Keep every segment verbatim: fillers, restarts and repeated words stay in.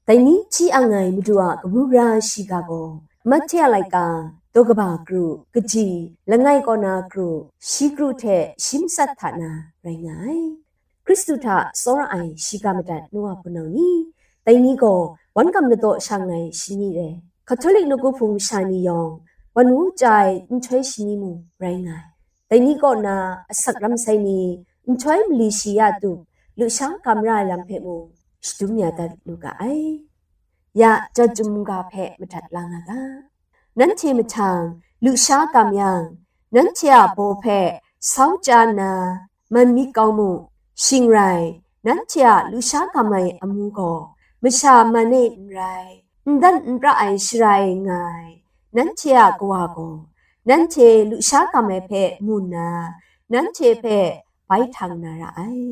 Dai ni hti ang ai Madu a kabu gara shiga gaw, Mahte a laika, daw kaba kru, kaji, langai kaw na kru, shi kru hte shi matsat hta na rai nga ai. Hkristu hta tsawra ai shiga madat nu a hpunau ni, dai ni gaw wan gam ladaw shang ai shani re. Hkatolik nawku hpung masha ni yawng, wan wu chya ai nhtoi shani mung rai nga ai. Dai ni kaw na asak lam sai ni, nhtoi mali shi ya tup, lusha gam ra ai lam hpe mung shadum ya dat lu ga ai. Ya, chyum mungga hpe madat la nga ga. Nanhte mahtang lusha gam yang, nanhte a baw hpe sau chya nna man myit kau mu. Shing rai, nanhte a lusha gam ai amu gaw masha man e n rai, n dan n pra ai shara e nga ai. Nanhte a Kawa gaw nanhte lusha gam ai hpe mu nna, nanhte hpe bai htang na ra ai.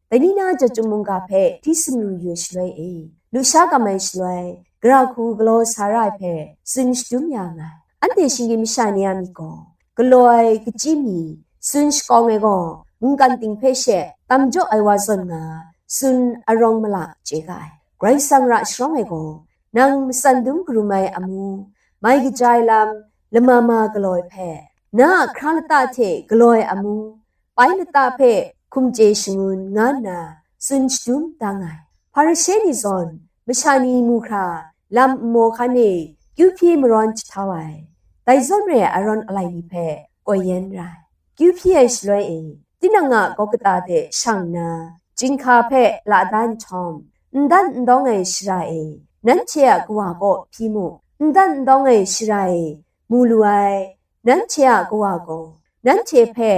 Dai ni na chyum mungga hpe hti sumru yu ai shaloi e, lusha gam ai shaloi, gara hku galaw sa ra ai hpe tsun shadum ya nga ai. Anhte shinggyim masha ni a myit gaw, galaw ai kachyi mi tsun shakawng ai gaw, mungkan ting hpe she tam jaw ai wa zawn nga, tsun arawng mala chye ga ai. Karai Kasang ra sharawng ai gaw, nang matsan dum karum ai amu, mai kaja ai lam, lama ma galaw ai hpe, na a hkra lata hte galaw ai amu, pai lata hpe hkum chye shangun nga nna tsun shadum da nga ai. Hparishe ni zawn masha ni mu hkra lam nmaw hkan e kyu hpyi marawn jahtau ai. Dai zawn re ai arawn alai ni hpe koi yen ra ai. Kyu hpyi ai shaloi e, tinang a gawk kata de shang nna, chyinghka hpe la da nhtawm, n dan n dawng ai shara e, nanhte a Kawa kaw hpyi mu. N dan n dawng ai shara e mu lu ai, nanhte a Kawa gaw nanhte hpe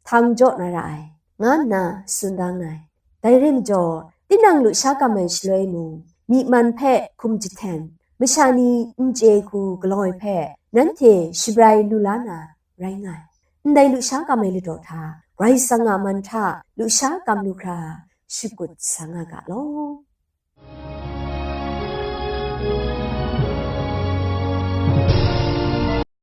htang jaw na ra ai, nga nna tsun da nga ai. Dai rai majaw, tinang lusha gam ai shaloi mung, myi man hpe hkum jahten, masha ni n chye hku galaw ai hpe, nanhte shabrai lu la na rai nga ai. Ndai lusha gam ai ladaw hta, Karai Kasang a man hta lusha gam lu hkra shakut sa nga ga law.